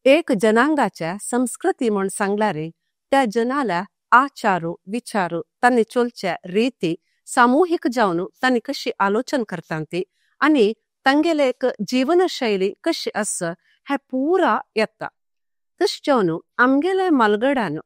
एक जनांगाच्या संस्कृती म्हण सांगलारी त्या जनाला आचारू विचारू तांनी चोलचे रीती सामूहिक जावन तांनी कशी आलोचन करतांती आणि तांगेले एक जीवनशैली कशी अस हे पूरा येता। तश जावन आमगेले मालगडान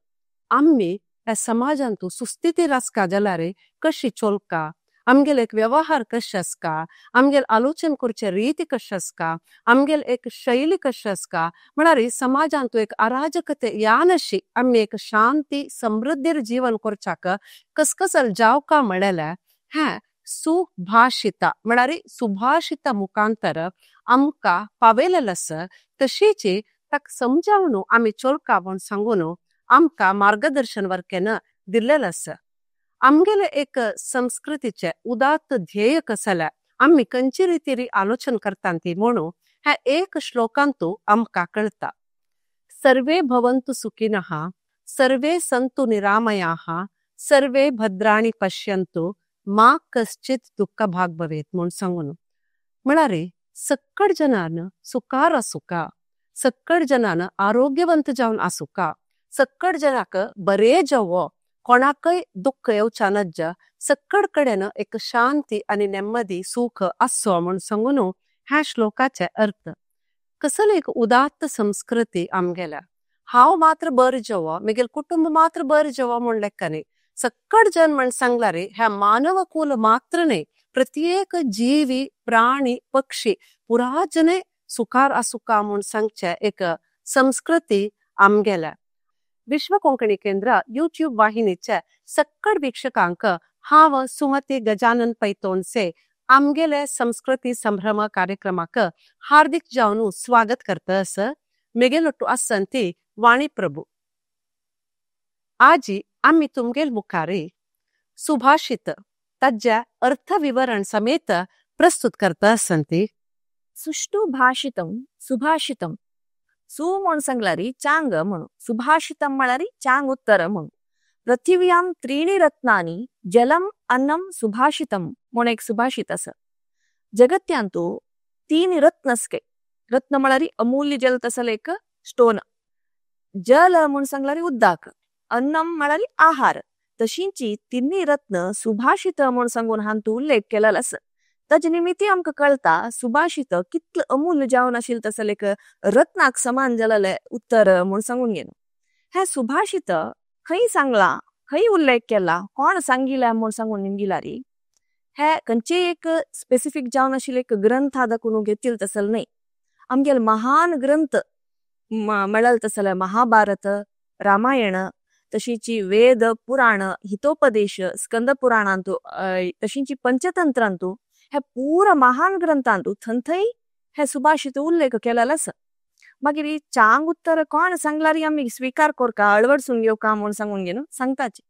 आमी या समाजांतु सुस्थिती रासका जलारे कशी चोलका आमगेले एक व्यवहार कशी असका आमगेले आलोचन करचे रीती कशी असका आमगेले एक शैली कशी असका म्हणारी समाजांतु एक अराजकते यानशी आमी एक शांती समृद्धीर जीवन करचाक कसकसल जावका म्हळेले हे सुभाषित म्हणारी सुभाषित मुखांतर आमका पावेलेलस तशीची तक समजावनु आमी चोलका म्हण सांगूनु आमका मार्गदर्शन वर्केन दिल्लेलस। आमगेले एक संस्कृतीचे उदात्त ध्येय कसले आमी कंची रीतीरी आलोचन करतांती म्हणू हे एक श्लोकांतु आमका कळता। सर्वे भवन्तु सुखिनः सर्वे सन्तु निरामयाः सर्वे भद्राणि पश्यन्तु मा कश्चित् दुःख भाग भवेत म्हण सांगूनु। म्हणारी सक्कड जनान सुखार असुका सक्कड जनान आरोग्यवंत जावन असुका सक्कड जनाक बरे जावो कोणाकय दुःख येवचा नज्जा सक्कड कडेन एक शांती आणि नेम्मदी सुख असो म्हण सांगूनु ह्या श्लोकाचे अर्थ। कसले एक उदात्त संस्कृती आमगेला हांव मात्र बरे जावो मेगेल कुटुंब मात्र बरे जावो म्हण लेखा न्ही सक्कड जन म्हण सांगलारी ह्या मानव कुल मात्र न्ही प्रत्येक जीवी प्राणी पक्षी पुरा जने सुखार असुका म्हण सांगचे एक संस्कृती आमगेला। विश्व कोंकणी केंद्र यूट्यूब वाहिनीचे सक्कड वीक्षकांक हांव सुमती गजानन पैतोनसे आमगेले संस्कृती संभ्रम कार्यक्रमाक हार्दिक जावन स्वागत करतस। मेगेलोट्टू आसंती वाणी प्रभु। आजी आमी तुमगेल मुखारी सुभाषित तज्जा अर्थविवरण समेत प्रस्तुत करता आसंती। सुष्टु भाषितम सुभाषितम सु म्हण सांगलारी चांग म्हणू सुभाषितम म्हळ्यारी चांग उत्तर म्हणू। पृथिव्यां त्रीणी रत्नानि जलम अन्नम सुभाषितम म्हण एक सुभाषित आसा। जगत्यांतु तीन रत्न असके रत्न म्हळ्यारी अमूल्य जल तसले एक स्टोन जल म्हण सांगलारी उद्दाक अन्नम म्हळ्यारी आहार तशींची तिन्ही रत्न सुभाषित म्हण सांगून हांतु उल्लेख केलेलो आसा। ताजे निमित्ती आमकां कळता सुभाषित कितले अमूल्य जावन आशिल्लें तसले एक रत्नाक समान जालेलें उत्तर म्हण सांगून घेवन हें सुभाषित खंय सांगलां खंय उल्लेख केला कोण सांगिला म्हण सांगून निमगिलारी हे खंयचे एक स्पेसिफीक जावन आशिल्लें एक ग्रंथ दाखोवन घेतिल्लें तसलें न्हय। आमगेले महान ग्रंथ मेळ्ळें तसलें महाभारत रामायण तशीची वेद पुराण हितोपदेश स्कंद पुराणांतु तशीची पंचतंत्रांतु हे पूरा महान ग्रंथांतु थंय हे सुभाषित उल्लेख केलेलो आसा। मागीर चांग उत्तर कोण सांगलारी आमी स्वीकार करका अळवडसून घेवका म्हूण सांगून घेवन सांगताची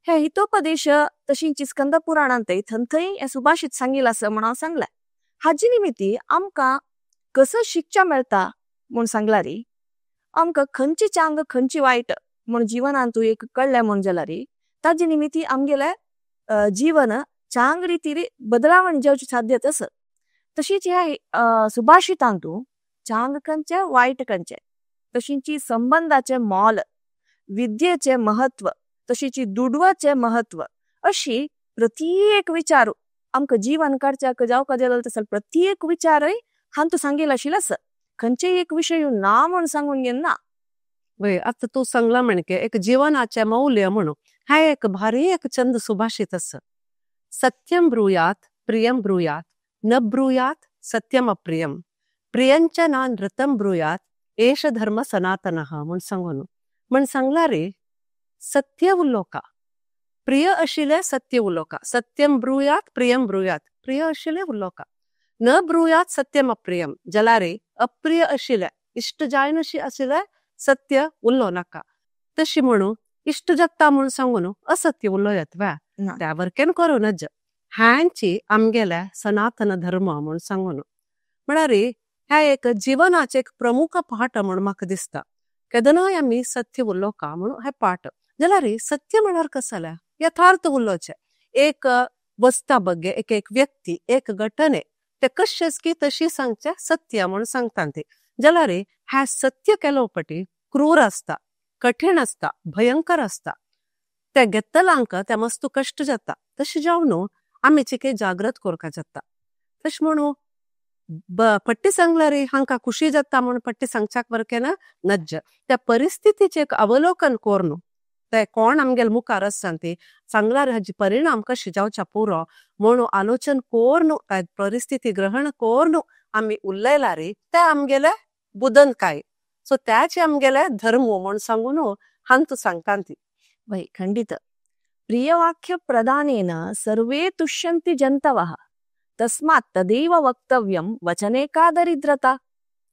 हे हितोपदेश तशींची स्कंद पुराणांतय थंय हे सुभाषित सांगिल्लें आसा म्हूण हांव सांगलें। हाजी निमित्ती आमकां कसो शिक्षा मेळटा म्हूण सांगलारी आमकां खंयची चांग खंयची वायट म्हूण जिवनांतु एक कळ्ळें म्हूण जाल्यारी ताजे निमित्ती आमगेलें जीवन चांग रितीरी बदलावण जावची साध्यता आसा। तशीच ह्या सुभाषितांतु चांग खंयचें वायट खंयचें तशींची संबंधाचें मोल विद्येचें महत्व तशीची दुडवाचें महत्व अशी प्रत्येक विचार आमकां जीवन काडच्याक जावका जाल्यार तसो प्रत्येक विचारय हांतु सांगिल्लो आशिल्लो आसा। खंयचेय एक विशय ना म्हूण सांगून घेना। वय आतां तूं सांगलां म्हणके एक जीवनाचें मौल्य म्हणून हें एक भारी एक चंद सुभाषित आसा। सत्यम ब्रूयात प्रियम ब्रूयात न ब्रूयात सत्यम अप्रियम प्रियंच ना नृतम ब्रूयात एष धर्म सनातनः म्हूण सांगून म्हण सांगला रे सत्य उलोवका प्रिय आशिल्लें सत्य उलोवका सत्यम ब्रूयात प्रियम ब्रूयात प्रिय आशिल्लें उलोवका न ब्रूयात सत्यम अप्रियम जाल्यार रे अप्रिय आशिल्लें इश्ट जायनाशी आशिल्लें सत्य उलोवं नाका तशी म्हणून इश्ट जगता म्हूण सांगून असत्य उलोवं वा त्या वरकेन करूं नज ह्यांची आमगेल्या सनातन धर्म म्हूण सांगून म्हळ्यार ह्या एक जिवनाचें एक प्रमुख पाठ म्हूण म्हाका दिसता। केदनाय आमी सत्य उलोवका म्हणून हें पाठ जाल्यार सत्य म्हळ्यार कसलें यथार्थ उलोवचें एक वस्ता बग्गे एक एक व्यक्ती एक घटने ते कशेंच की तशी सांगचें सत्य म्हूण सांगता ती। जाल्यार हे सत्य केलो पटी क्रूर असता, कठीण असता, भयंकर असता, ते घेतलांक ते मस्त कष्ट जाता। तशें जावन आमी चिके जागृत करका जाता। तशें म्हणून पट्टी सांगलारी हांका खुशी जाता म्हणून पट्टी सांगचाक वरके ना नज्ज त्या परिस्थितीचे एक अवलोकन कोरनु ते कोण आमगेल मुखार आसता सांगलार हाजी परिणाम कशी जावचा पुरो म्हणून आलोचन कोरनु परिस्थिती ग्रहण कोरनु आमी उल्लयलारी ते आमगेले बुदन काय सो त्याचे आमगेले धर्म म्हणून सांगून हांतु सांगतांती। वय खंडित प्रियवाक्य प्रदानेन सर्वे तुष्यन्ति जन्तवः तस्मात् तदेव वक्तव्यं वचने का दरिद्रता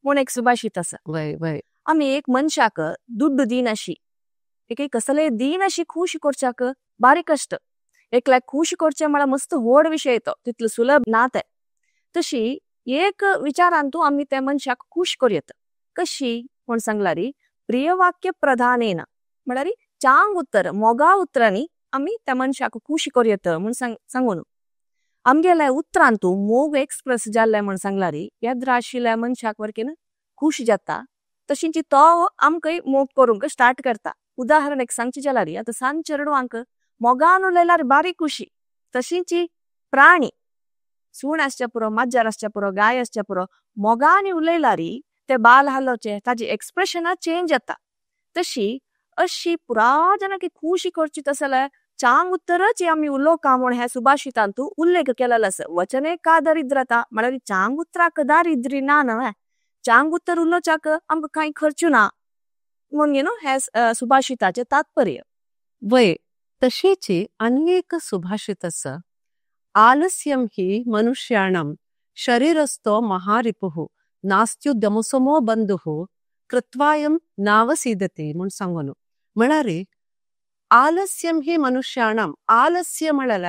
म्हूण एक सुभाषित आसा। वय वय आमी एक मनशाक दुड्डू दिनाशी एक कसले दिनाशी खुशी करच्याक बारीक कष्ट एकल्याक खुशी करचें म्हळ्यार मस्त व्हड विशय तो तितलो सुलभ ना ते। तशी एक विचारांतू आमी त्या मनशाक खुश करूं कशी म्हूण सांगलारी प्रियवाक्य प्रधानेन म्हळ्यार चांग उत्तर मोगा उतरांनी आमी त्या मनशाक खुशी करूं म्हूण सांगून आमगेल्या उतरांतू मोग एक्सप्रेस जाल्ले म्हूण सांगलारी येद्रा आशिल्ल्या मनशाक वरकेन खुशी जाता तशींची तो आमकां मोग करूंक स्टार्ट करता। उदाहरण एक सांगची जाल्यार आतां सान चेडवांक मोगान उलयल्यार बारीक खुशी तशींची प्राणी सूण आसच्या पुरो माजर आसच्या पुरो गाय आसच्या पुरो मोगान उलयल्यार ते बाल हालोवचे ताजी एक्सप्रेशनां चेंज जाता। तशी अशी पुरा जाणां खुशी करची तसले चांग उत्तरच आमी उलोवका म्हूण ह्या सुभाषितांतू उल्लेख केलेलो आसा। वचने का दरिद्रता म्हळ्यार चांग उतराक दारिद्र्य ना न्हय, चांग उत्तर उलोवच्याक आमकां कांय खर्च ना म्हूण न्हू हे सुभाषिताचें तात्पर्य। वय तशेंच आनी एक सुभाषित आसा, आलस्यम हि मनुष्याणाम शरीरस्थो महारिपुः नास्त्युद्यमसमो बंधुः कृत्वायं नावसीदति म्हूण सांगून म्हळ्यार आलस्यम हि मनुष्याणाम आलस्य म्हळ्यार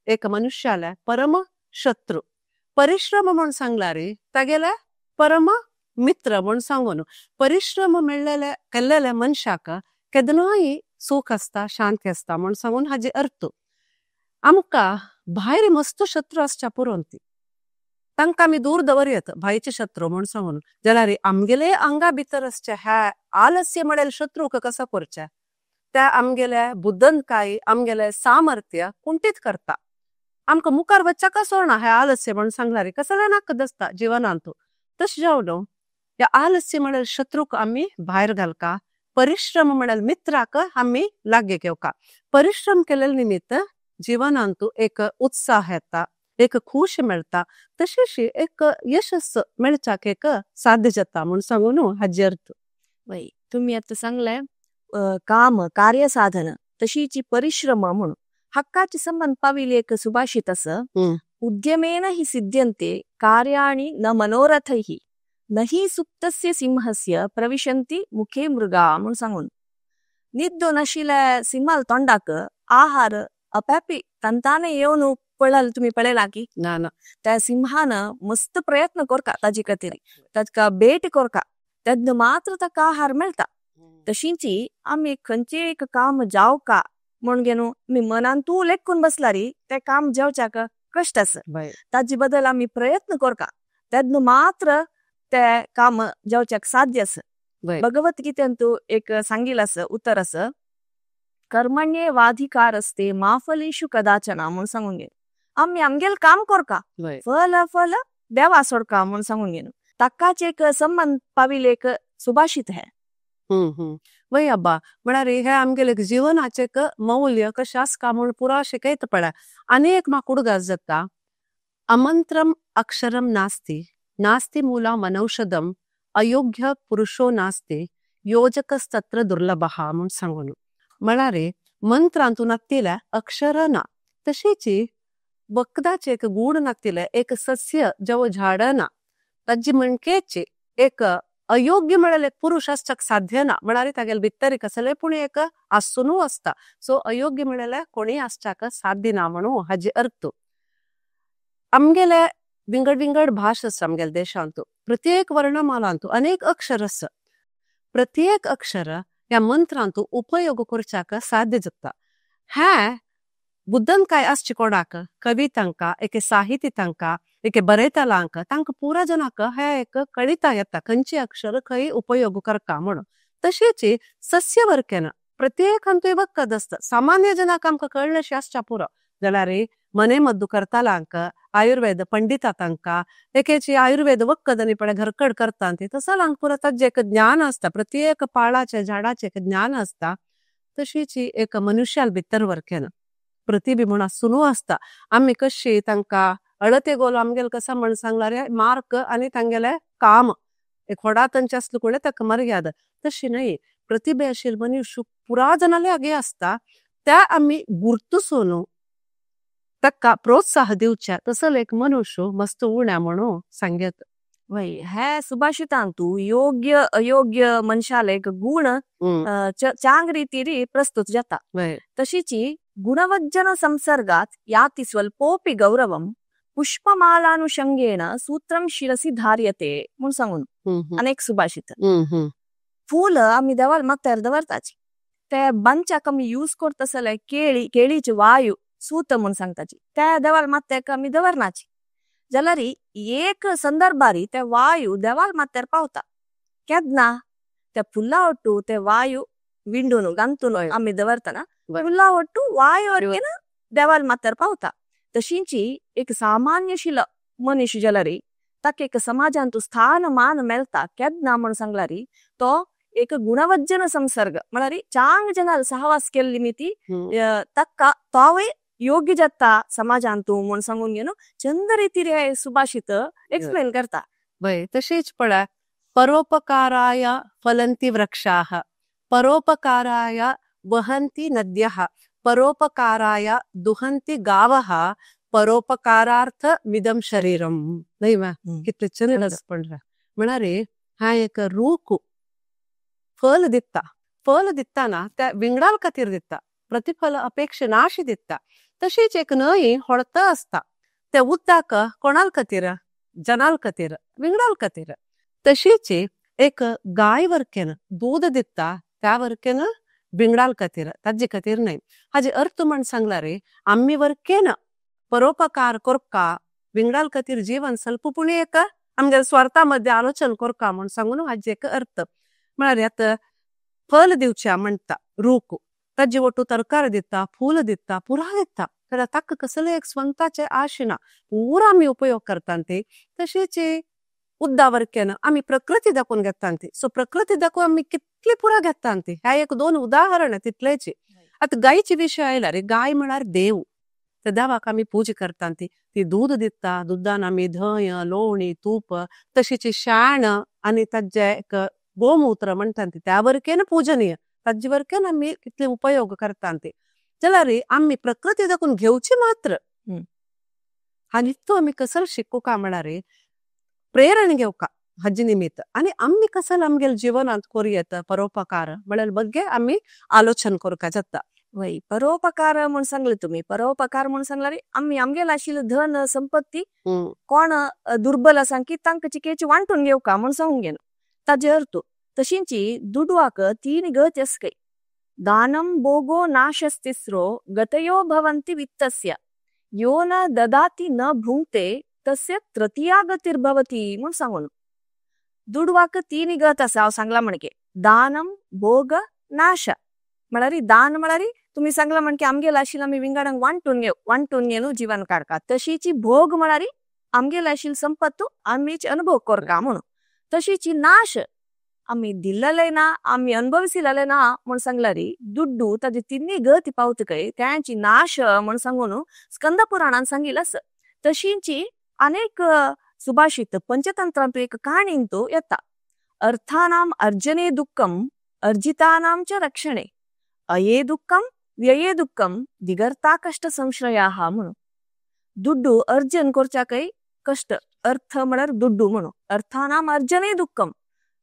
एक मनुष्याला परम शत्रू, परिश्रम म्हूण सांगलार तागेले परम मित्र म्हूण सांगून परिश्रम मेळ्ळेले केल्लेले मनशाक केदनाय सुख आसता शांती आसता म्हूण सांगून हाजी अर्थ। आमकां भायर मस्त शत्रू आसच्या पुरोन ती तांकां आमी दूर दवरयत भायचे शत्रू म्हूण सांगून जाल्यार आमगेले आंगा भितर आसचे ह्या आलस्य म्हळ्यार शत्रूक कसो करचे त्या आमगेले बुदनकाय आमगेले सामर्थ्य कुंठीत करता। आमकां मुखार वच्चाक सोडना हे आलस्य म्हूण सांगलार कसलें नाका दसता जिवनांतू। तशें जावन ह्या आलस्य म्हळ्यार शत्रूक आमी भायर घालका, परिश्रम म्हळ्यार मित्राक आमी लागीं घेवका। परिश्रम केल्ले निमित्त जिवनांतू एक उत्साह येता, एक खुश मेळटा, तशेंच एक यशस मेळच्याक एक साध्य जाता म्हूण सांगून हाजी अर्थ। वय तुमी आतां सांगलें काम कार्य साधन तशीची परिश्रम म्हणून हक्काचे संबंद पाविल्ली एक सुभाषित आसा। उद्यमेन हि सिद्ध्यन्ते कार्याणि न मनोरथैः न हि सुप्तस्य सिंहस्य प्रविशन्ति मुखे मृगा म्हूण सांगून निद्दो नाशिल्ल्या सिंहाल तोंडाक आहार अपापी तंताने येवन पळयला तुमी पळयला की ना ना त्या सिंहान मस्त प्रयत्न करता ताजे खातीर ताका भेट करता तेन्ना मात्र ताका आहार मेळटा। तशींची आमी खंयचें एक काम जावका म्हूण घेवन आमी मनांतू लेखून बसलारी तें काम जावच्याक कश्ट आसा, ताजे बदल आमी प्रयत्न करता तेन्ना मात्र ते काम जावच्याक साध्य आसा। भगवत गीतेंतू एक सांगिल्लें आसा उतर आसा, कर्मण्ये वाधिकारस्ते मा फलेषु कदाचन म्हूण सांगून घेवन आमी आमगेलें काम करका फल फल देवा सोडका म्हूण सांगून घेवन ताकाच एक संबंद पाविल्लें एक सुभाषित हें। वय अब्बा म्हळ्यार हे आमगेले जिवनाचें एक मौल्य कशें आसता म्हूण पुरा शिकयता पळय। आनी एक म्हाका उडगास जाता, अमंत्रम अक्षरम नास्ति नास्ति मूलम अनौषधम अयोग्य पुरुषो नास्ति योजकस्तत्र दुर्लभः म्हूण सांगून म्हळ्यार मंत्रांतू नासतिलें अक्षर ना, तशेंच वखदाचें एक गूण नासतिलें एक सस्य जेवो झाड ना ताजी म्हणकेची एक अयोग्य म्हळ्यार एक पुरुष आसच्याक साध्य ना म्हळ्यार तागेले भितर कसलें पूण एक आसुनू आसता सो अयोग्य म्हळ्यार कोणीय आसच्याक साध्य ना म्हणून हाजी अर्थ। आमगेले विंगड विंगड भाश आसा आमगेले देशांतू, प्रत्येक वर्णमालांतू अनेक अक्षर आसा, प्रत्येक अक्षर ह्या मंत्रांतू उपयोग करच्याक साध्य जाता। हें बुद्धन काय आसची कोणाक कवी तांकां एके साहित्य तांकां एके बरयतलांक तांकां पुरा जनाक हे एक कळिता येता खंयची अक्षर खंय उपयोग करका म्हणून। तशेंच सस्यवर्केन प्रत्येकांतूय वखद आसता सामान्य जनाक आमकां कळ्ळें आसच्या पुरो जाल्यार मने मद्दू करतालांक आयुर्वेद पंडिता तांकां एकेची आयुर्वेद वखद आनी पळय घरकड करता ती तसो पुरो ताजें एक ज्ञान आसता प्रत्येक पाळाचें झाडाचें एक ज्ञान आसता। तशीच एक मनुष्याल भितर वर्केन प्रतिभे म्हूण आसूनू आसता आमी कशी तांकां अळते गोल आमगेले कसा म्हण सांगला रे मार्क आनी तांगेले काम एक व्हडा तांचे आसलो कोणे ताका मर्याद तशी न्हय प्रतिभे आशिल्ले मनुष्य पुरा जनाले आगे आसता त्या आमी गुर्तसून ताका प्रोत्साह दिवचे तसो एक मनुष्य मस्त उण्या म्हणून सांगेत। वय हे सुभाषितांतु योग्य अयोग्य मनशाले एक गुण चांग रीतीरी प्रस्तुत जाता। तशीची गुणवज्जन संसर्गात याति स्वल्पोपि गौरवम पुष्पमालानुषंगेण सूत्रं शिरसी धार्यते म्हूण सांगून अनेक सुभाषित। फूल आमी देवाल माथ्यार दवरताची ते बांदच्याक आमी यूज करता जाल्यार केळी केळीचे वायू सूत म्हूण सांगताची त्या देवाल माथ्याक आमी दवरनाची जाल्यार एक संदर्भारी ते वायू देवाल माथ्यार पावता केन्ना त्या फुला ಒಟ್ಟು ते वायू विंडून गांतून आमी दवरतना फुला ಒಟ್ಟು वायू देवाल माथ्यार पावता। तशींची एक सामान्यशील मनीस जाल्यार ताका एक समाजांत स्थान मान मेळटा केन्ना म्हूण सांगल्यार तो एक गुणवज्जन संसर्ग म्हळ्यार चांग जनाल सहवास केल्ली मिती ताका तोवूय योग्य जाता समाजांतू म्हूण सांगून घेवन चंद रितीर हे सुभाषित एक्सप्लेन करता। वय तशेंच पळय परोपकाराय फलंती वृक्षाः परोपकाराय वहंती नद्यः परोपकाराय दुहंती गावः परोपकारार्थ मिदम शरीरम। न्हय मा कितले चंद पडला म्हळ्यार हा एक रूख फल दिता फल दिताना त्या विंगडाल खातीर दिता प्रतिफल अपेक्षा नाशी दिता। तशीच एक न्हंय होळता आसता त्या उदक कोणाल खातीर जनाल खातीर विंगडाल खातीर। तशीच एक गाय वरकेन दूद दिता त्या वरकेन विंगडाल खातीर ताजे खातीर न्हय। हाजे अर्थ म्हण सांगला रे आमी वरकेन परोपकार करका विंगडाल खातीर जीवन स्वल्प पुणी एक आमगे स्वार्था मध्ये आलोचन करका म्हण सांगून हाजे एक अर्थ म्हळ्यार आतां फल दिवचे म्हणटा रूख ताजे ಒಟ್ಟು तरकारी दिता फूल दिता पुरा दिता जाल्यार ताका कसले एक स्वताचे आशिना पुरा आमी उपयोग करता ती। तशेंच उद्दा वरकेन आमी प्रकृती दाखोवन घेता ती सो प्रकृती दाखोवन आमी कितली पुरा घेता ती ह्या एक दोन उदाहरण तितलेच। आतां गायचे विशय आयला रे गाय म्हळ्यार देव त्या देवाक आमी पुजा करता ती ती दूद दिता दुदान आमी धंय लोणी तूप तशीच शेण आनी ताजे एक गोमूत्र म्हणटा ती त्या वरकेन पूजनीय ताजे वरकेन आमी कितले उपयोग करता ती जाल्यार आमी प्रकृती दाखोवन घेवची मात्र आनी तो आमी कसल शिकूका म्हळ्यार प्रेरणा घेवका हाजे निमित्त आनी आमी कसल आमगेले जिवनांत करूं परोपकार म्हळ्यार बग्गे आमी आलोचन करूंक जाता। वय परोपकार म्हूण सांगले तुमी परोपकार म्हूण सांगल्यार आमी आमगेले आशिल्ले धन संपत्ती कोण दुर्बल आसा की तांकां चिकेची वांटून घेवका म्हूण सांगून घेवन ताजे अर्थ। तशींची दुडवाक तीन गती आसकय दानम भोगो नाशस्तिस्रो गतयो भवन्ति वित्तस्य यो न ददाति न भुंक्ते तस्य तृतीया गतिर्भवति म्हूण सांगून दुडवाक तीन गत आसा हांव सांगला म्हणके दानम भोग नाश म्हळ्यार दान म्हळ्यार तुमी सांगला म्हणके आमगेले आशिल्ले आमी विंगडांक वांटून घेव वांटून घेवन जीवन काडका। तशीची भोग म्हळ्यार आमगेले आशिल्ले संपत्तू आमीच अनुभव करका म्हणून। तशीची नाश आमी दिल्लले ना आमी अनुभविसिल्ले ना म्हूण सांगल्यार दुड्डू ताजी तिन्ही गती पावतकय त्यांची नाश म्हूण सांगून स्कंद पुराणान सांगिल्लें आसा। तशींची अनेक सुभाषित पंचतंत्रांतू एक काणींतू येता अर्थानाम अर्जने दुःखम अर्जितानाम च रक्षणे अये दुःखम व्यये दुःखम दिगर्ता कष्ट संश्रयाः म्हणून दुड्डू अर्जन करच्याकय कष्ट अर्थ म्हळ्यार दुड्डू म्हणून अर्थानाम अर्जने दुःखम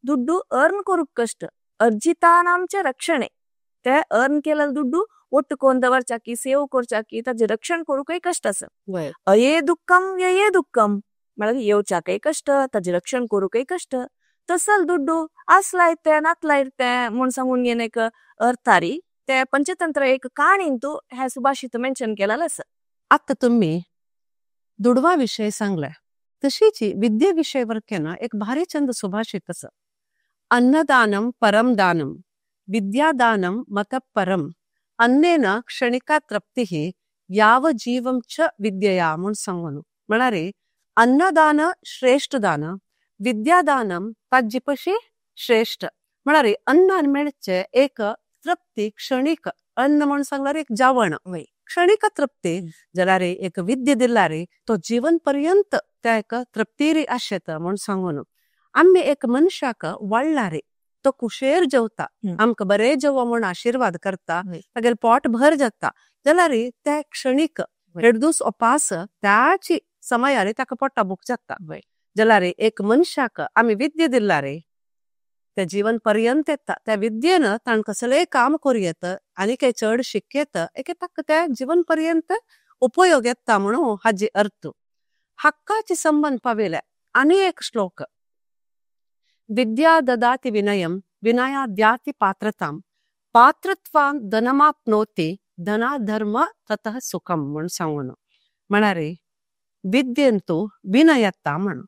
दुड्डू अर्न करूंक कष्ट अर्जितानाम च रक्षणे ते अर्न केलेलो दुड्डू ಒಟ್ಟು कोण दवरच्याकी सेव करच्याकी ताजें रक्षण करूंकय कष्ट आसा। अये दुःखम व्यये दुःखम म्हळ्यार येवच्याकय कष्ट ताजें रक्षण करूंकय कष्ट तसल दुड्डू आसलाय ते नातलाय ते म्हूण सांगून घेवन एक अर्थारी ते पंचतंत्र एक काणींतु हे सुभाषित मेन्शन केलेलं आसा। आता तुम्ही दुडवा विषय सांगला तशीच विद्ये विषय वरकेना एक भारी चंद सुभाषित आसा। अन्नदानम परम दानम विद्यादानम मतपरम अन्नेन क्षणिका तृप्तिः याव जीवं च विद्यया म्हूण सांगून म्हळ्यार अन्नदान श्रेष्ठ दान विद्यादानम ताजी पशी श्रेष्ठ म्हळ्यार अन्नान मेळचे एक तृप्ती क्षणिक अन्न म्हूण सांगल्यार एक जेवण क्षणिक तृप्ती जाल्यार एक विद्या दिल्यार तो जीवन पर्यंत त्या एक तृप्तीरी आशेता म्हूण सांगून आमी एक मनशाक वाडलारे तो कुशेर जेवता आमकां बरें जेव म्हूण आशिर्वाद करता तागेले पोट भर जाता जाल्यार त्या क्षणिक हेडदूस उपास त्याची समयारे ताका पोटा भूक जाता जाल्यार एक मनशाक आमी विद्या दिल्यार त्या जीवन पर्यंत येता त्या विद्येन ताण कसलेय काम करूं येता आनी काय चड शिकयता एके ताका त्या जीवन पर्यंत उपयोग येता म्हणून हाजी अर्थ। हक्काचे संबंध पाविले आनी एक श्लोक विद्या ददाति विनयम विनया द्याति पात्रताम पात्रत्वान धनमाप्नोति धना धर्म ततः सुखम म्हूण सांगून म्हळ्यार विद्येंतु विनयता म्हण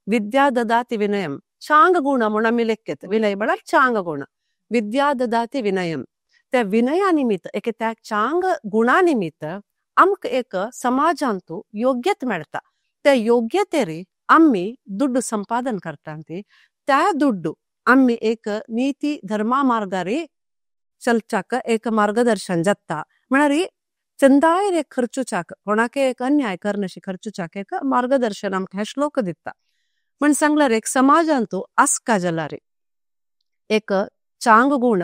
विद्या ददाति विनयम चांग गुण म्हूण आमी लेखतात विनय म्हळ्यार चांग गुण विद्या ददाति विनयम त्या विनया निमित्त एके त्या चांग गुणा निमित्त आमकां एक समाजांतु योग्यता मेळटा त्या योग्यतेर आमी दुड्डू संपादन करता त्या दुड्डू आमी एक नीती धर्मा मार्गारी चलचाक एक मार्गदर्शन जाता म्हळ्यार चंदायर एक खर्चुचाक कोणाके एक अन्याय करनशी खर्चुचाक एक मार्गदर्शन आमकां हे श्लोक दिता म्हण सांगल्यार एक समाजांतु आसका जाल्यार एक चांग गुण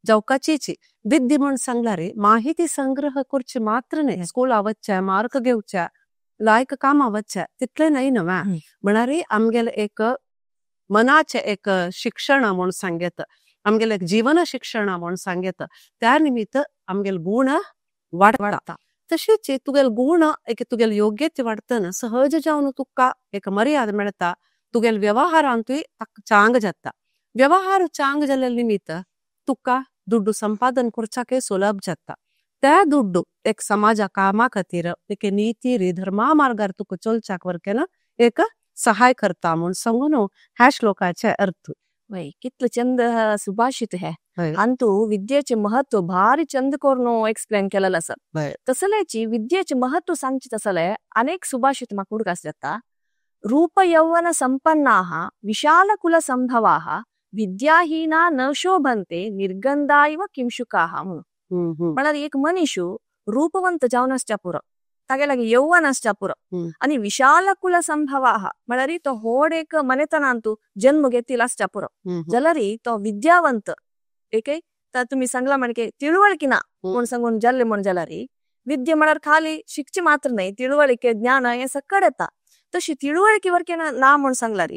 जावकाचीची विद्या म्हण सांगल्यार माहिती संग्रह करची मात्र न्हय स्कूला वचचे मार्क घेवचे लायक कामां वचचे तितले न्हय न्हय म्हळ्यार आमगेले एक मनाचे एक शिक्षण म्हूण सांगता आमगेले एक जीवन शिक्षण म्हूण सांगता त्या निमित्त आमगेले गुण वाडटा तशेंच तुगेले गुण एक तुगेले योग्यते वाडटना सहज जावन तुका एक मर्यादा मेळटा तुगेले व्यवहारांतूय चांग जाता व्यवहार चांग जाल्ले निमित्त तुका दुड्डू संपादन करच्याकय सुलभ जाता त्या दुड्डू एक समाजा कामा खातीर एक नीती रे धर्मा मार्गार तुका चलच्याक वरकेन एक सहाय करता म्हूण सांगून ह्या श्लोकाचे अर्थ। कितले चंद सुभाषित है अंतु विद्येचे महत्व भारी चंद करून एक्सप्लेन केलेलं आसा। तसल्याची विद्येचे महत्व सांगचे तसले अनेक सुभाषित म्हाका उडगास जाता। रूप यौवन संपन्नाः विशाल कुल संभवाः विद्याहीना न शोभन्ते निर्गंधा इव किंशुकाः म्हणून म्हळ्यार एक मनीशू रूपवंत जावन आसच्या पुरो तागे लागीं यौवन आसच्या पुरो आनी विशाल कुल संभवाः म्हळ्यार तो व्हड एक मनेतनांतु जन्म घेतिल्लो आसच्या पुरो जाल्यार तो विद्यावंत एक तुमी सांगला म्हणजे तिळवळकी ना म्हूण सांगून जाल्ले म्हूण जाल्यार विद्या म्हळ्यार खाली शिकचे मात्र न्हय तिळवळके ज्ञान हें सकड येता तशी तिळवळकी वरके ना म्हूण सांगल्यार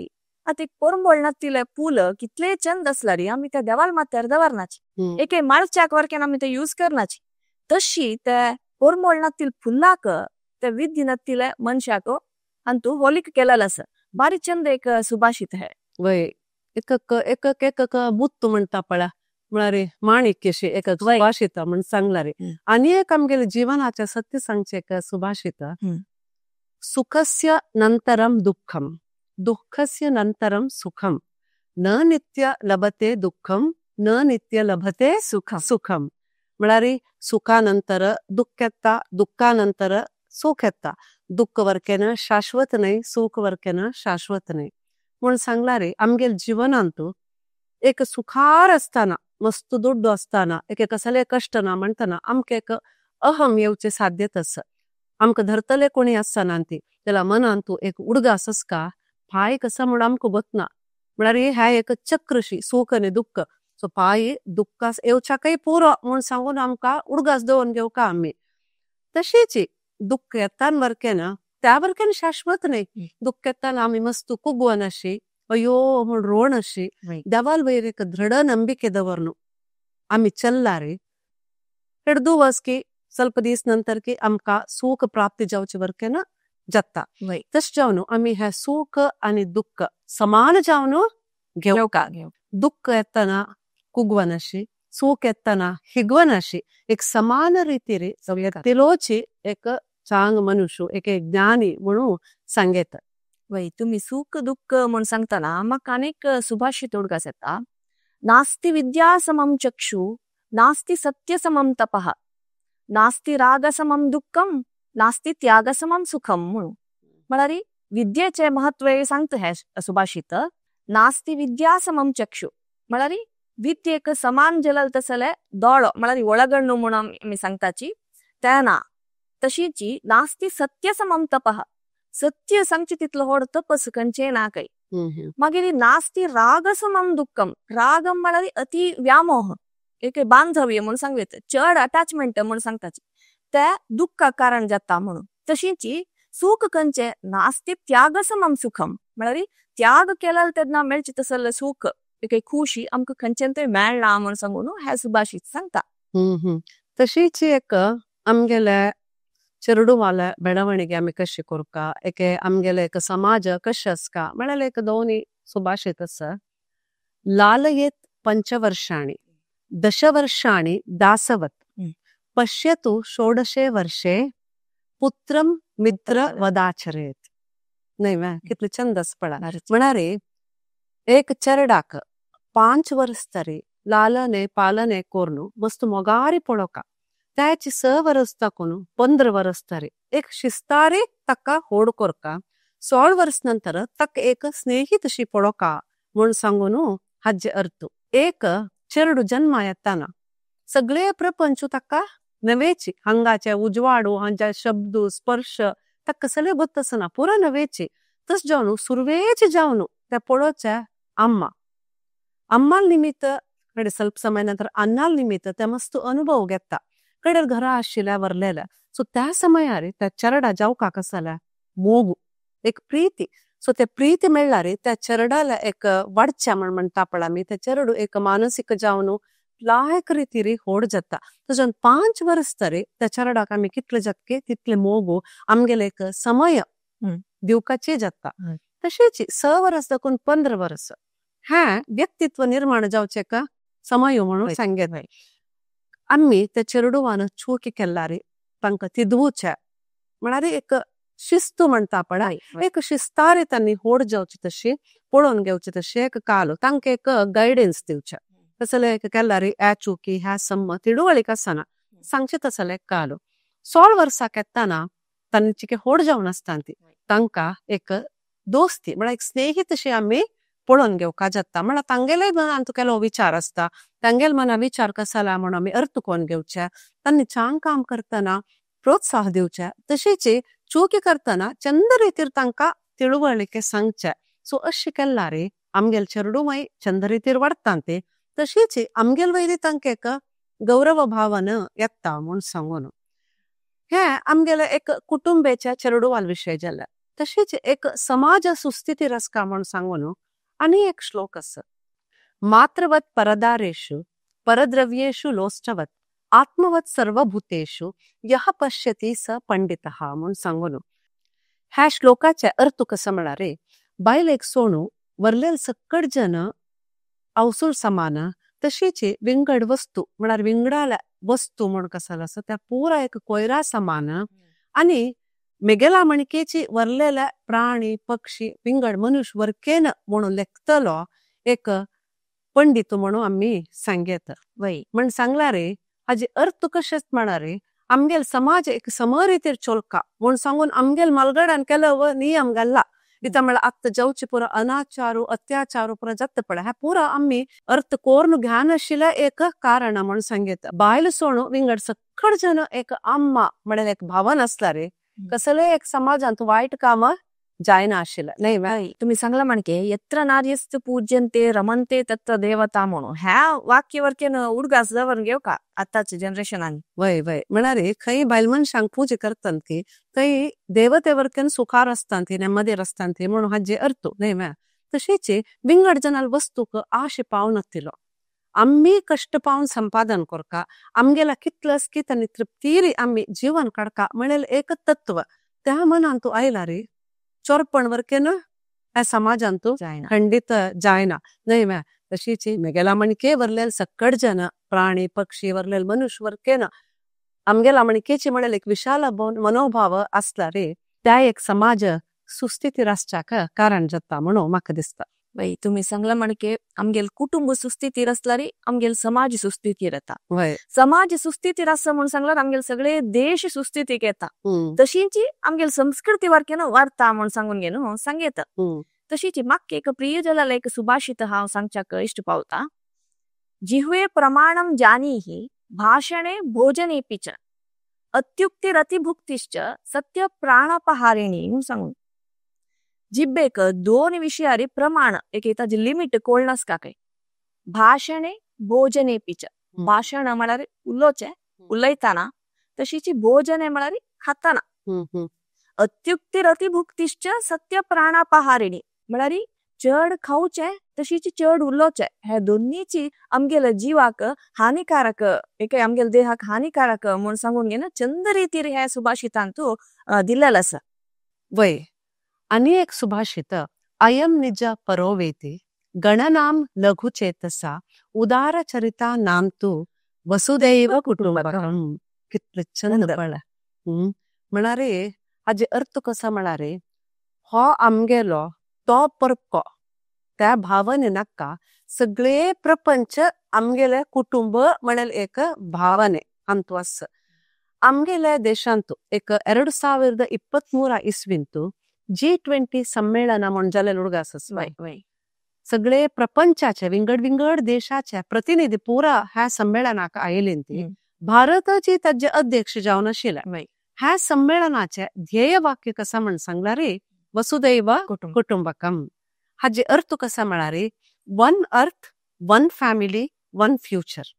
आतां एक पोरंबळ नातिल्ले पूल कितले चंद आसल्यार आमी त्या देवाल माथ्यार दवरनाची एके माळच्याक वरकेन आमी ते यूज करनाची तशी ते पोरंबळ नातील फुलाक ते विद्या नातिल्ले मनशाक अंतू होलीक केलेलं आसा। बारी चंद एक सुभाषित है। वय एक एक एक बुत्त म्हणटा पळय म्हळ्यार माणिक्यशी एक सुभाषित म्हण सांगला रे। आनी एक आमगेले जीवनाचे सत्य सांगचे एक सुभाषित सुखस्य नंतरम दुःखम दुःखस्य नंतरम सुखम न नित्य लभते दुःखम न नित्य लभते सुखम सुखम म्हळ्यार सुखानंतर दुःख येता दुःखानंतर सुख येता दुःख वरकेन शाश्वत न्हय सुख वरकेन शाश्वत न्हय म्हूण सांगला रे। आमगेले जीवनांतु एक सुखार आसतना मस्त दुड्डू आसतना एक कसले कश्ट ना म्हणटना आमकां एक अहम येवचे साध्यत आसा आमकां धरतले कोणी आसना ती जाल्यार मनांतु एक उडगास आसता पांय कसा म्हूण आमकां वतना म्हळ्यार हें एक चक्रशी सुख आनी दुःख सो पांय दुःखास येवच्याकय पुरो म्हूण सांगून आमकां उडगास दवरून घेवका आमी तशेंच दुःख येता वरकेन त्या वरकेन शाश्वत न्हय दुःख येताना आमी मस्त कुगवन अशी अयो म्हूण रोण अशी देवाल वयर एक दृढ नंबिके दवरनु आमी चल्ला रे हेडदू वस की ಸ್ವಲ್ಪ दीस नंतर की आमकां सुख प्राप्ती जावचे वरकेन जाता तशें जावन आमी हें सुख आनी दुःख समान जावन घेवका दुःख येतना कुगवन अशी चूक येतना हिगवनाशी एक समान रीतीरी तिलोची एक चांग मनुष्य एक ज्ञानी म्हणून सांगेत। वय तुम्ही सुख दुःख म्हणून सांगताना मका अनेक सुभाषित उडगास येता। नास्ति विद्या समं चक्षु नास्ति सत्य समं तपः नास्ति राग समं दुःखं नास्ति त्याग समं सुखं म्हणून। म्हळ्यार विद्येचे महत्व सांगता हे सुभाषित। नास्ति विद्या समं चक्षु म्हळ्यार विद्येक समान जलल तसले दोळो म्हळ्यार ओळगण्णु म्हणून आमी सांगताची तेना। तशीची नास्ति सत्य समं तपः सत्य सांगची तितलो होड तपस खंयचें ना काय। मागीर नास्ति राग समं दुःखं रागम म्हळ्यार अति व्यामोह एक बांधव्य म्हणून सांगू येता चड अटॅचमेंट म्हणून सांगताची ते दुःखा कारण जाता म्हणून। तशीची सुख खंयचें नास्ति त्याग समं सुखम म्हळ्यार त्याग केल्यार तेन्ना मेळचें तसलें सुख एक खुशी आमकां खंयच्यान तरी मेळना म्हणून सांगून हें सुभाषित सांगता। तशीच एक आमगेले चेरडुवाले बेळवणिगे आमी कशी कोरका एके आमगेले एक समाज कशें आसता म्हळ्यार एक दोनी सुभाषित आसा। लालयेत पंचवर्षाणि दशवर्षाणि दासवत पश्यतु षोडशे वर्षे पुत्रम मित्र वदाचरेत। नाही वा कितले चंद आसा पळा। म्हळ्यार एक चेरडाक 5 वर्स तरी लालने पालने कोरनु मस्त मोगारी पळोवका त्याची 6 वर्स ताकून 15 वर्स तरी एक शिस्तारी ताका होड कोरका 16 वर्स नंतर ताका एक स्नेहित अशी पळोवका म्हूण सांगून हाजे अर्थ। एक चेरडू जन्मा येताना सगळे प्रपंच ताका नवेची हांगाचे उजवाडू हांचे शब्द स्पर्श ताका सगळे गोत आसना पुरा नवेची। तस जावन सुरवेचे जावन त्या पळोवच्या अम्मा अम्माल निमित्त कडे ಸ್ವಲ್ಪ समय नंतर अन्नाल निमित्त त्या मस्त अनुभव घेता कडेर घरा आशिल्ल्या वरलेल्या। सो त्या समयार त्या चेरडा जावका कसाल्या मोगू एक प्रीती। सो ते प्रीती मेळ्ळार त्या चेरडाला एक वाडच्या म्हण म्हणटा पळय आमी त्या चेरडू एक मानसीक जावन लायक रितीरी होड जाता। तशें 5 वर्स तरी त्या चेरडाक आमी कितले जातके तितले मोगू आमगेले एक समय दिवपाचे जाता। तशेंच 6 वर्स दाखून 15 वर्स हें व्यक्तित्व निर्माण जावचें का समय म्हणून सांगेत। आमी त्या चेरडुवान चूकी केल्यार तांकां तिदवचे म्हळ्यार एक शिस्त म्हणटा पळय एक शिस्तारे तांणी होड जावची तशी पळोवन घेवची तशी एक कालो तांकां एक गायडन्स दिवचें तसलें एक केल्यार ह्या चुकी ह्या सम्म तिडवळीक आसना सांगचें तसलें एक कालो। 16 वर्सां येतना तांची होड जावन आसता ती तांकां एक दोस्ती म्हळ्यार एक स्नेहित अशी आमी पळोवन घेवका जाता। म्हळ्यार तांगेले मनांत केलो विचार आसता तांगेले मना विचार कसो म्हणून आमी अर्थ कोन्न घेवचे तांणी छान काम करतना प्रोत्साह दिवचे तशेंच चुकी करतना चंद रितीर तांकां तिळवळिके सांगचे। सो अशें केल्यार आमगेले चेरडूं चंद रितीर वाडटा ते तशेंच आमगेले वयली तांकां एक गौरव भावन येता म्हूण सांगून हें आमगेले एक कुटुंबेच्या चेरडुवाल विशय जालें। तशेंच एक समाज सुस्थितीर आसता म्हूण सांगून आनी एक श्लोक आसा। मातृवत परदारेषु परद्रव्येषु लोष्टवत आत्मवत सर्वभूतेषु यः पश्यति स पंडितः म्हूण सांगून ह्या श्लोकाचे अर्थ कसो म्हळ्यार बायलेक सोणू वरलेल सक्कड जन अवसूल समान तशेंच विंगड वस्तू म्हळ्यार विंगडाल्या वस्तू म्हूण कसो आसा त्या पुरा एक कोयरा समान आनी मेगेला मणकेची वरलेल्या प्राणी पक्षी विंगड मनुष्य वरकेन म्हणून लेखतलो एक पंडित म्हणून आमी सांगेत। वय म्हण सांगला रे हाजे अर्थ कशेंच म्हणा रे आमगेल समाज एक समरितीर चोलका म्हूण सांगून आमगेल मालगडान केलो नियम घाल्ला इता म्हळ्यार आतां जावचे पुरा अनाचारू अत्याचारू पुरा जाता पळय ह्या पुरा आमी अर्थ कोरून घेनाशिल्लें एक कारण म्हूण सांगेत। बायल सोणू विंगड सक्कड जन एक अम्मा म्हळ्यार एक भावन आसला रे कसले एक समाजांत वायट काम जायना आशिल्लें न्हय व्हय। तुम्ही सांगला म्हणके यत्र नार्यस्तु पूज्यन्ते रमन्ते तत्र देवता म्हणून ह्या वाक्यवरकेन उडगास दवरून घेवका आतांच्या जनरेशनान। वय वय म्हळ्यार खंय बायल मनशांक पुजा करतात ती थंय देवतेवरकेन सुखार आसतात ती नेमदीर आसतात ती म्हणून हाजे अर्थ न्हय व्हय। तशेंच विंगड जनाल वस्तूक आशे पावनातिलो आमी कष्ट पावन संपादन करका आमगेला कितलंच की तांणी तृप्तीरी आमी जीवन काडका म्हणल्यार एक तत्व त्या मनान तूं आयला रे चोरपण वरकेन ह्या समाजान तूं खंडीत जायना न्हय व्हय। तशीच मेगेला मणके वरलेल सक्कड जन प्राणी पक्षी वरलेल मनुष्य वरकेना आमगेला मणकेची म्हणेल एक विशाल मनोभाव असला रे त्या एक समाज सुस्थिती रासच्याक कारण जाता म्हणून म्हाका दिसता। बाई तुम्ही सांगला म्हणके आमगेल कुटुंब सुस्थितीर असला रे आमगेल समाज सुस्थितीर येता, समाज सुस्थितीर आसा म्हणून सांगल्यार आमगेल सगळे देश सुस्थितीक येता, तशींची आमगेल संस्कृती वारकेन वारता म्हणून सांगून घेन सांगेत। तशीची म्हाका एक प्रिय जाल्यार एक सुभाषित हांव सांगच्याक इश्ट पावता। जिह्वे प्रमाणम जानीहि भाषणे भोजनेपि च अत्युक्तिरतिभुक्तिश्च सत्य प्राणापहारिणी म्हणून सांगून। जिब्बेक दोन विषयारी प्रमाण एक ताजी लिमिट कोळनास का काय, भाषणे भोजनेपि च, भाषण म्हळ्यार उलोवचें उलयताना, तशीची भोजने म्हळ्यार खाताना, अत्युक्तिरतिभुक्तिश्च सत्य प्राणापहारिणी म्हळ्यार चड खावचें तशीची चड उलोवचें, हे दोन्नीची आमगेल्या जिवाक हानिकारक एक आमगेल्या देहाक हानिकारक म्हूण सांगून घेन चंद रितीर हे सुभाषितांतू दिल्लेलें आसा। वय आनी एक सुभाषित अयम निज परोवेति गणनाम लघुचेतसा उदारचरिता नाम तू वसुदैव कुटुंबकम। कितले चंद पळय म्हणारे हाजे अर्थ कसा म्हणारे हो आमगेलो तो परको त्या भावने नाका सगळे प्रपंच आमगेले कुटुंब म्हणेल एक भावने अंतू आसा। आमगेले देशांतू एक 2023 इस्वींतू G20 सम्मेलन म्हूण जालें उडगा आसा, सगळे प्रपंचाचे विंगड विंगड देशाचे प्रतिनिधी पुरा ह्या सम्मेलनाक आयिल्ली ती, भारताची ताजे अध्यक्ष जावन आशिल्ले। ह्या सम्मेलनाचे ध्येय वाक्य कसा म्हण सांगला रे वसुदैव कुटुंबकम। हाजे अर्थ कसा म्हळ्यार one earth one family one future.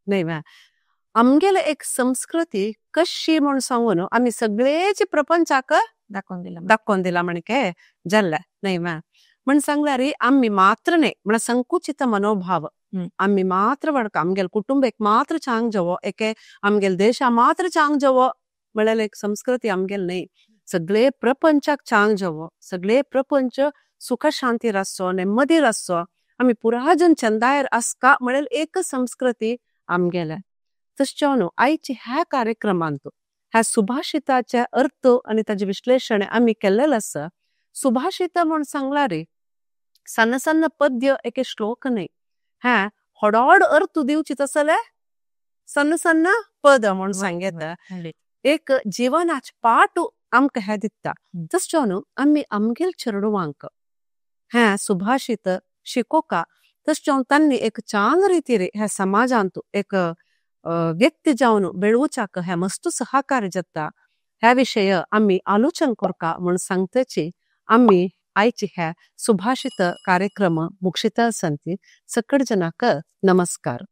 न्हय वा आमगेले एक संस्कृती कशी म्हूण सांगून आमी सगळेच प्रपंचाक दाखोवन दिला म्हणके जाल्ले न्हय वा म्हण सांगल्यार आमी मात्र न्हय म्हळ्यार संकुचित मनोभाव आमी मात्र वडका आमगेल कुटुंब एक मात्र चांग जावो एके आमगेल देशा मात्र चांग जावो म्हळ्यार एक संस्कृती आमगेल न्हय, सगळे प्रपंचाक चांग जावो, सगळे प्रपंच सुख शांती रासचो नेम्मदी रासचो, आमी पुराजन चंदायर आसका म्हळ्यार एक संस्कृती आमगेले। तशें न्हू आयचे ह्या कार्यक्रमांत ह्या सुभाषिताचे अर्थ आनी ताजें विश्लेशण आमी केल्लें आसा। सुभाषित म्हूण सांगला रे सन्न सन्न पद्य एक श्लोक न्हय, ह्या होडोड अर्थ दिवची तसले सन्न सन्न पद म्हूण सांगता, एक जिवनाचे पाठ आमकां हें दिता। तशें न्हू आमी आमगेल चेडवांक हें सुभाषित शिकोवका, तशें तांणी एक चांग रितीर ह्या समाजांत एक व्यक्ती जावन बेळोवच्याक हें मस्त सहकार्य जाता। ह्या विशय आमी आलोचन करका म्हूण सांगतची आमी आयची हे सुभाषित कार्यक्रम मुक्षित आसंती। सकळ जनाक नमस्कार।